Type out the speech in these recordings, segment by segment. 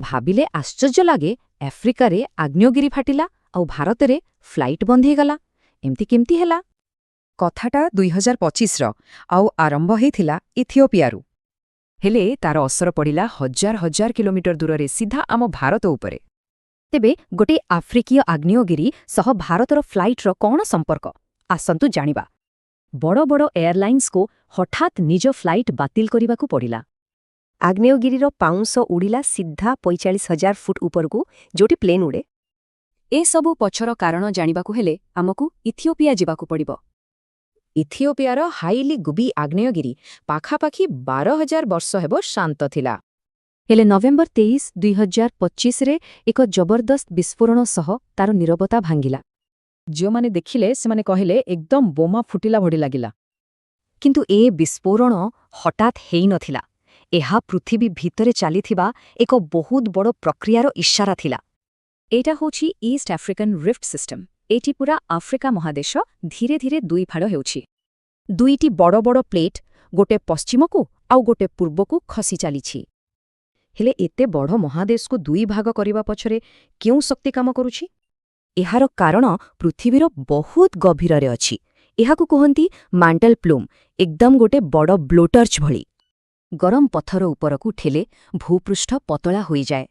ଭାବିଲେ ଆଶ୍ଚର୍ଯ୍ୟ ଲାଗେ, ଆଫ୍ରିକାରେ ଆଗ୍ନେୟଗିରି ଫାଟିଲା ଆଉ ଭାରତରେ ଫ୍ଲାଇଟ୍ ବନ୍ଦ ହେଇଗଲା। ଏମିତି କେମିତି ହେଲା? କଥାଟା 2025ର ଆଉ ଆରମ୍ଭ ହେଇଥିଲା ଇଥିଓପିଆରୁ। ହେଲେ ତାର ଅସର ପଡ଼ିଲା ହଜାର ହଜାର କିଲୋମିଟର ଦୂରରେ, ସିଧା ଆମ ଭାରତ ଉପରେ। ତେବେ ଗୋଟେ ଆଫ୍ରିକୀୟ ଆଗ୍ନେୟଗିରି ସହ ଭାରତର ଫ୍ଲାଇଟ୍ର କ'ଣ ସମ୍ପର୍କ, ଆସନ୍ତୁ ଜାଣିବା। ବଡ଼ ବଡ଼ ଏୟାରଲାଇନ୍ସକୁ ହଠାତ୍ ନିଜ ଫ୍ଲାଇଟ୍ ବାତିଲ କରିବାକୁ ପଡ଼ିଲା। ଆଗ୍ନେୟଗିରିର ପାଉଁଶ ଉଡ଼ିଲା ସିଧା 45,000 ଫୁଟ ଉପରକୁ, ଯୋଉଠି ପ୍ଲେନ୍ ଉଡ଼େ। ଏସବୁ ପଛର କାରଣ ଜାଣିବାକୁ ହେଲେ ଆମକୁ ଇଥିଓପିଆ ଯିବାକୁ ପଡ଼ିବ। ଇଥିଓପିଆର ହାଇଲି ଗୁବି ଆଗ୍ନେୟଗିରି ପାଖାପାଖି 12,000 ବର୍ଷ ହେବ ଶାନ୍ତ ଥିଲା। ହେଲେ ନଭେମ୍ବର 23, 2025ରେ ଏକ ଜବରଦସ୍ତ ବିସ୍ଫୋରଣ ସହ ତାର ନୀରବତା ଭାଙ୍ଗିଲା। ଯେଉଁମାନେ ଦେଖିଲେ, ସେମାନେ କହିଲେ ଏକଦମ ବୋମା ଫୁଟିଲା ଭଳି ଲାଗିଲା। କିନ୍ତୁ ଏ ବିସ୍ଫୋରଣ ହଠାତ୍ ହେଇନଥିଲା। ଏହା ପୃଥିବୀ ଭିତରେ ଚାଲିଥିବା ଏକ ବହୁତ ବଡ଼ ପ୍ରକ୍ରିୟାର ଇଶାରା ଥିଲା। ଏଇଟା ହେଉଛି ଇଷ୍ଟ ଆଫ୍ରିକାନ୍ ରିଫ୍ଟ ସିଷ୍ଟମ। ଏଇଠି ପୁରା ଆଫ୍ରିକା ମହାଦେଶ ଧୀରେ ଧୀରେ ଦୁଇ ଫାଳ ହେଉଛି। ଦୁଇଟି ବଡ଼ ବଡ଼ ପ୍ଲେଟ୍ ଗୋଟେ ପଶ୍ଚିମକୁ ଆଉ ଗୋଟେ ପୂର୍ବକୁ ଖସି ଚାଲିଛି। ହେଲେ ଏତେ ବଡ଼ ମହାଦେଶକୁ ଦୁଇ ଭାଗ କରିବା ପଛରେ କେଉଁ ଶକ୍ତି କାମ କରୁଛି? ଏହାର କାରଣ ପୃଥିବୀର ବହୁତ ଗଭୀରରେ ଅଛି। ଏହାକୁ କୁହନ୍ତି ମାଣ୍ଟଲ ପ୍ଲୁମ୍, ଏକଦମ ଗୋଟେ ବଡ଼ ବ୍ଲୋଟର୍ଚ ଭଳି। ଗରମ ପଥର ଉପରକୁ ଉଠିଲେ ଭୂପୃଷ୍ଠ ପତଳା ହୋଇଯାଏ,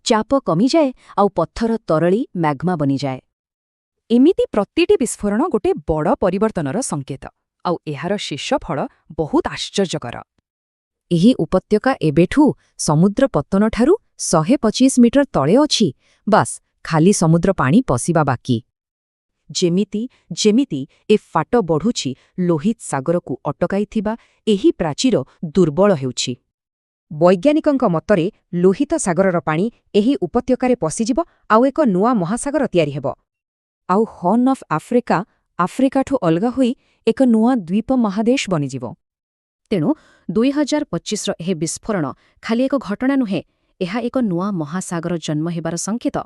ଚାପ କମିଯାଏ ଆଉ ପଥର ତରଳି ମ୍ୟାଗ୍ମା ବନିଯାଏ। ଏମିତି ପ୍ରତିଟି ବିସ୍ଫୋରଣ ଗୋଟେ ବଡ଼ ପରିବର୍ତ୍ତନର ସଂକେତ, ଆଉ ଏହାର ଶେଷ ଫଳ ବହୁତ ଆଶ୍ଚର୍ଯ୍ୟକର। ଏହି ଉପତ୍ୟକା ଏବେଠୁ ସମୁଦ୍ର ପତ୍ତନଠାରୁ 125 ମିଟର ତଳେ ଅଛି। ବାସ୍, ଖାଲି ସମୁଦ୍ର ପାଣି ପଶିବା ବାକି। ଯେମିତି ଯେମିତି ଏ ଫାଟ ବଢ଼ୁଛି, ଲୋହିତ ସାଗରକୁ ଅଟକାଇଥିବା ଏହି ପ୍ରାଚୀର ଦୁର୍ବଳ ହେଉଛି। ବୈଜ୍ଞାନିକଙ୍କ ମତରେ ଲୋହିତ ସାଗରର ପାଣି ଏହି ଉପତ୍ୟକାରେ ପଶିଯିବ ଆଉ ଏକ ନୂଆ ମହାସାଗର ତିଆରି ହେବ। ଆଉ ହର୍ନ ଅଫ୍ ଆଫ୍ରିକା ଆଫ୍ରିକାଠୁ ଅଲଗା ହୋଇ ଏକ ନୂଆ ଦ୍ୱୀପ ମହାଦେଶ ବନିଯିବ। ତେଣୁ 2025ର ଏହି ବିସ୍ଫୋରଣ ଖାଲି ଏକ ଘଟଣା ନୁହେଁ, ଏହା ଏକ ନୂଆ ମହାସାଗର ଜନ୍ମ ହେବାର ସଂକେତ।